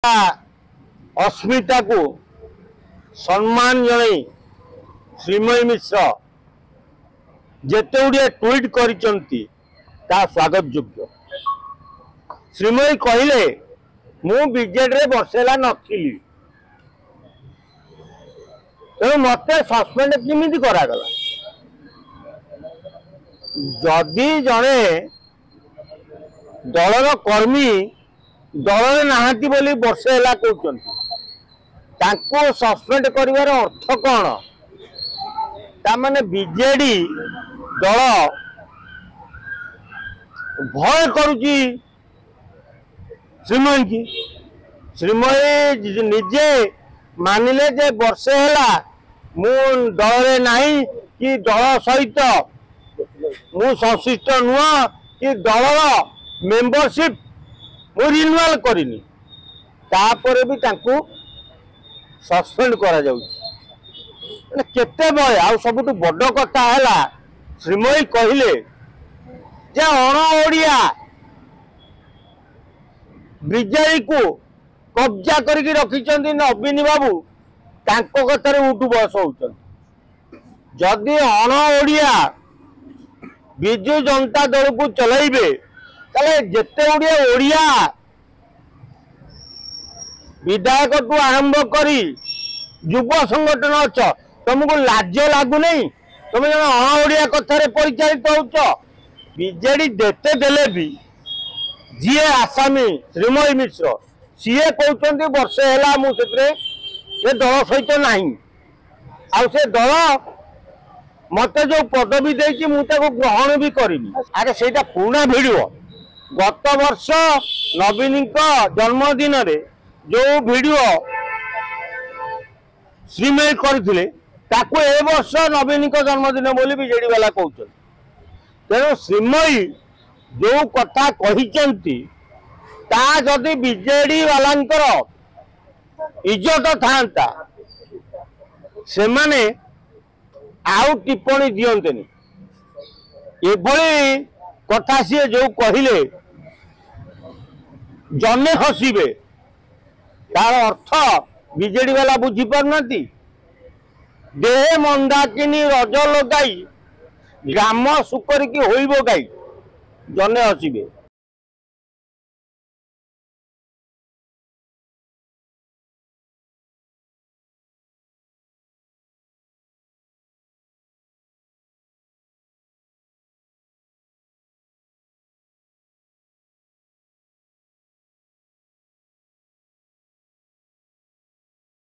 ଅସ୍ମିତାକୁ ସମ୍ମାନ ଜଣାଇ ଶ୍ରୀମୟୀ ମିଶ୍ର ଯେତେ ଗୁଡ଼ିଏ ଟ୍ୱିଟ୍ କରିଛନ୍ତି, ତାହା ସ୍ୱାଗତ ଯୋଗ୍ୟ। ଶ୍ରୀମୟୀ କହିଲେ, ମୁଁ ବିଜେଡିରେ ବର୍ଷେ ହେଲା ନଥିଲି, ତେଣୁ ମତେ ସସ୍ପେଣ୍ଡ କେମିତି କରାଗଲା? ଯଦି ଜଣେ ଦଳର କର୍ମୀ ଦଳରେ ନାହାନ୍ତି ବୋଲି ବର୍ଷେ ହେଲା କହୁଛନ୍ତି, ତାଙ୍କୁ ସସ୍ପେଣ୍ଡ କରିବାର ଅର୍ଥ କ'ଣ? ତାମାନେ ବିଜେଡି ଦଳ ଭୟ କରୁଛି ଶ୍ରୀମୟୀକି। ଶ୍ରୀମୟୀ ନିଜେ ମାନିଲେ ଯେ ବର୍ଷେ ହେଲା ମୁଁ ଦଳରେ ନାହିଁ କି ଦଳ ସହିତ ମୁଁ ସଂଶ୍ଳିଷ୍ଟ ନୁହଁ କି ଦଳର ମେମ୍ବରସିପ୍ ମୁଁ ରିନ୍ୟୁଆଲ କରିନି, ତାପରେ ବି ତାଙ୍କୁ ସସ୍ପେଣ୍ଡ କରାଯାଉଛି। ମାନେ କେତେ ଭୟ! ଆଉ ସବୁଠୁ ବଡ଼ କଥା ହେଲା, ଶ୍ରୀମୟୀ କହିଲେ ଯେ ଅଣ ଓଡ଼ିଆ ବିଜେଡିକୁ କବ୍ଜା କରିକି ରଖିଛନ୍ତି ନବୀନ ବାବୁ, ତାଙ୍କ କଥାରେ ଉଠୁ ବସ ହଉଛନ୍ତି। ଯଦି ଅଣ ଓଡ଼ିଆ ବିଜୁ ଜନତା ଦଳକୁ ଚଲାଇବେ, ତାହେଲେ ଯେତେ ଗୁଡ଼ିଏ ଓଡ଼ିଆ ବିଧାୟକଠୁ ଆରମ୍ଭ କରି ଯୁବ ସଂଗଠନ ଅଛ, ତମକୁ ଲାଜ ଲାଗୁନାହିଁ? ତମେ ଜଣେ ଅଣ ଓଡ଼ିଆ କଥାରେ ପରିଚାଳିତ ହଉଛ। ବିଜେଡି ଯେତେ ଦେଲେ ବି ଯିଏ ଆସାମୀ ଶ୍ରୀମୟୀ ମିଶ୍ର, ସିଏ କହୁଛନ୍ତି ବର୍ଷେ ହେଲା ମୁଁ ସେଥିରେ ସେ ଦଳ ସହିତ ନାହିଁ, ଆଉ ସେ ଦଳ ମତେ ଯୋଉ ପଦବୀ ଦେଇଛି ମୁଁ ତାକୁ ଗ୍ରହଣ ବି କରିନି। ଆରେ, ସେଇଟା ପୁରୁଣା ଭିଡିଓ। ଗତ ବର୍ଷ ନବୀନଙ୍କ ଜନ୍ମଦିନରେ ଯୋଉ ଭିଡିଓ ଶ୍ରୀମୟୀ କରିଥିଲେ, ତାକୁ ଏ ବର୍ଷ ନବୀନଙ୍କ ଜନ୍ମଦିନ ବୋଲି ବିଜେଡି ବାଲା କହୁଛନ୍ତି। ତେଣୁ ଶ୍ରୀମୟୀ ଯୋଉ କଥା କହିଛନ୍ତି, ତା ଯଦି ବିଜେଡି ବାଲାଙ୍କର ଇଜ୍ଜତ ଥାନ୍ତା, ସେମାନେ ଆଉ ଟିପ୍ପଣୀ ଦିଅନ୍ତେନି। ଏଭଳି କଥା ସିଏ ଯୋଉ କହିଲେ, ଜନେ ହସିବେ, ତାର ଅର୍ଥ ବିଜେଡି ବାଲା ବୁଝିପାରୁନାହାନ୍ତି। ଦେହେ ମନ୍ଦାକିନୀ ରଜ ଲଗାଇ ଗ୍ରାମ ସୁକରିକି ହୋଇବ ଗାଇ, ଜନେ ହସିବେ।